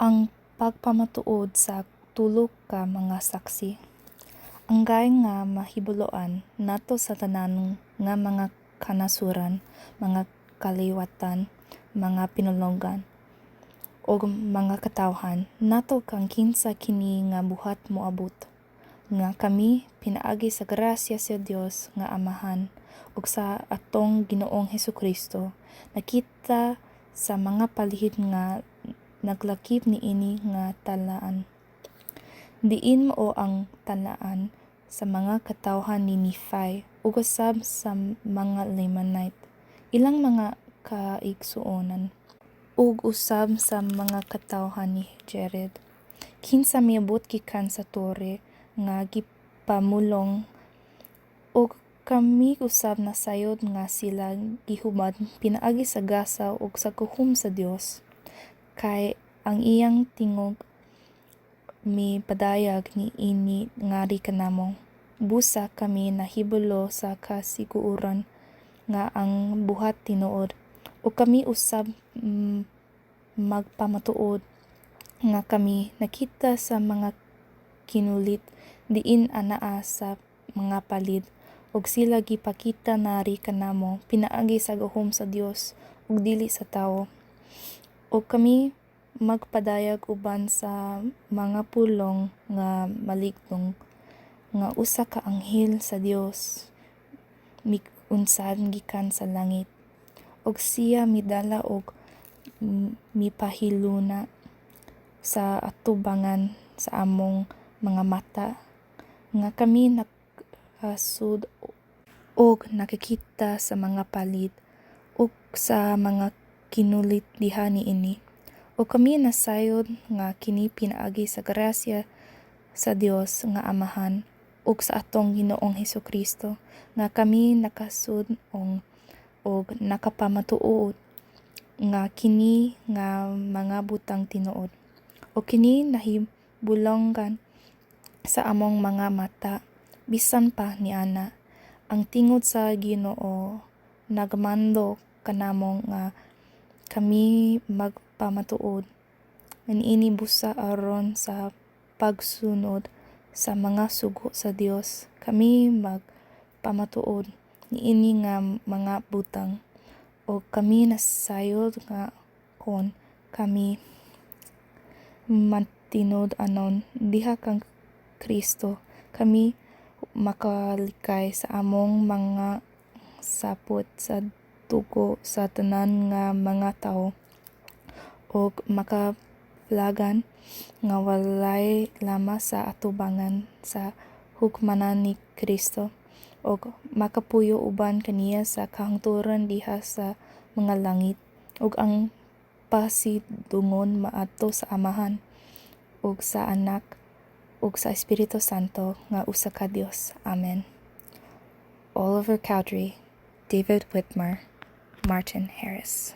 Ang pagpamatuod sa tulo ka mga saksi. Angay nga mahibaluan nato sa tanan nga mga kanasuran, mga kaliwatan, mga pinulongan, ug mga katawhan nato kang kinsa kini nga buhat moabot, nga kami, pinaagi sa grasya sa Dios nga Amahan ug sa atong Ginoong Hesukristo, nakita sa mga palid nga naglakip niini nga talaan, diin mao ang talaan sa mga katawhan ni Nephi ug usab sa mga Lamanite, ilang mga kaigsuonan, ug usab sa mga katawhan ni Jared, kinsa miabot gikan sa tore nga gipamulong, ug kami usab nasayod nga sila gihubad pinaagi sa gasa ug sa gahom sa Dios, kay ang iyang tingog mipadayag niini ngadto kanamo, busa kami nahibalo sa kasiguran nga ang buhat tinuod, ug kami usab magpamatuod nga kami nakita sa mga kinulit diin anaa sa mga palid, ug sila gipakita nari kanamo pinaagi sa gahom sa Dios ug dili sa tawo. Ug kami magpadayag uban sa mga pulong nga maligdong nga usa ka anghel sa Dios miunsad gikan sa langit, ug siya midala ug mipahiluna sa atubangan sa among mga mata, nga kami nakasud og nakakita sa mga palid ug sa mga kinulit diha niini. Ug kami nasayod nga kini pinaagi sa grasya sa Dios nga Amahan ug sa atong Ginoong Hesukristo nga kami nakasud og nakapamatuod nga kini nga mga butang tinuod. Ug kini nahibulonggan sa among mga mata bisan pa niana ang tingog sa Ginoo nagmando kanamo nga kami magpamatuod niini busa aron sa pagsunod sa mga sugo sa Dios kami magpamatuod niini nga mga butang, ug kami nasayod nga kon kami matinud-anon diha kang Kristo, kami makalikay sa among mga sapot sa dugo sa tanan nga mga tawo ug makaplagan nga walay lamas sa atubangan sa hukmanan ni Kristo ug makapuyo uban kaniya sa kahangturan diha sa mga langit, ug ang pasidungon maadto sa Amahan ug sa Anak ug sa Espiritu Santo nga usa ka Dios. Amen. Oliver Cowdery, David Whitmer, Martin Harris.